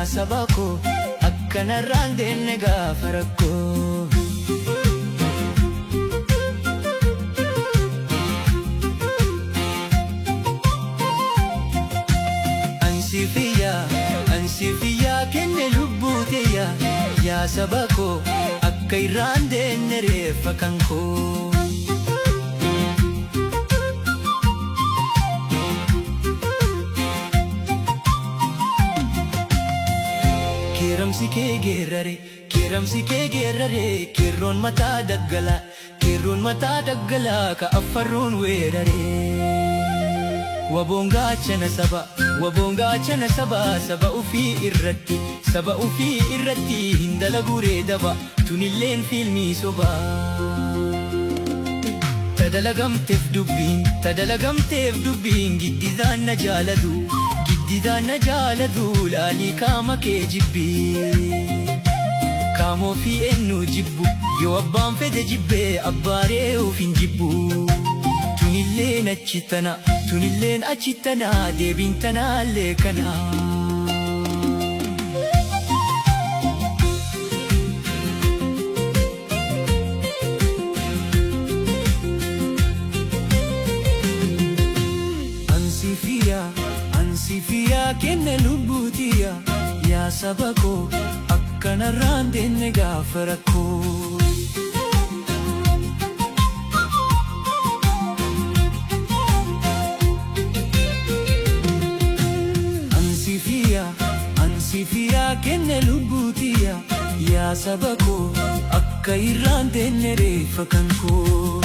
Yaa saba koo akkanarraan deemne gaafa rakkoo. Ansifiyyaa ansifiyyaa kenne lubbuu tiyya yaa saba koo akka irraan deemne reeffa kan koo. Keeramsi kee geerrare keeramsi kee geerrare keerroon mataa daggalaa keerroon mataa daggalaa ka affarruun weerare. Waboon gaachana saba waboon gaachana saba saba ufii irratti saba ufii irratti hin dalaguree daba tunilleen fiilmii sobaa. Tadalagamteef dubbiin tadalagamteef dubbiin giddidaan na jaalatu giddidaan na jaalatu laalii qaama kee jibbii. Qaama ofii eenyu jibbu yoo abbaan fedhe jibbee abbaaree of hin jibbu. Tunilleen achi tana tunilleen achi tana deebiin tanaallee kana. Ansifiyyaa ansifiyyaa kenne lubbuutiyya yaa saba koo akkanarraan deemne gaafa rakkoo. Ansifiyyaa ansifiyyaa kenne lubbuutiyya yaa saba koo akka irraan deemne reeffa kan koo.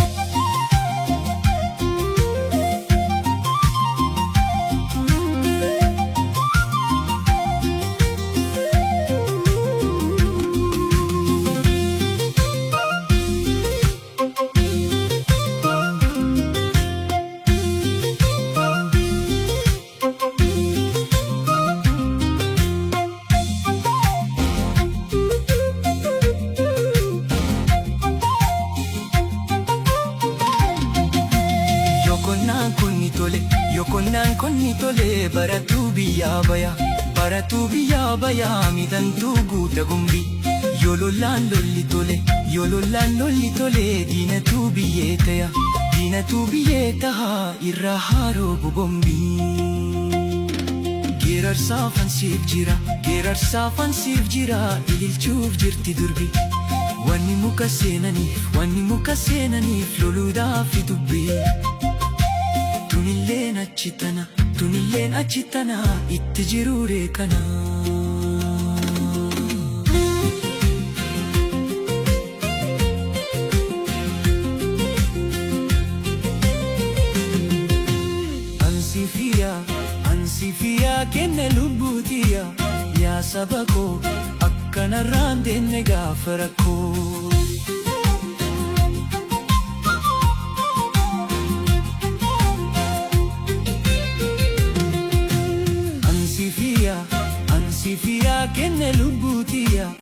Yokonnaan kunni tole yokonnaan kunni tole baratuu biyyaa baya baratuu biyyaa baya midhantuu guuta gumbii yoo lolaan lolli tole yoo lolaan lolli tole diinatuu biyyee taya diinatuu biyyee taha irraa haroo bobombii. Geerarsaaf ansiif jira geerarsaaf ansiif jira ililchuuf jirti durbi. Wanni muka seenaniif wanni muka seenaniif loluudhaaf dubbii. Tunilleen achi tana tunilleen achi tana itti jiruuree kana. Ansifiyyaa ansifiyyaa kenne lubbuutiyya yaa saba koo akkanarraan deemne gaafa rakkoo.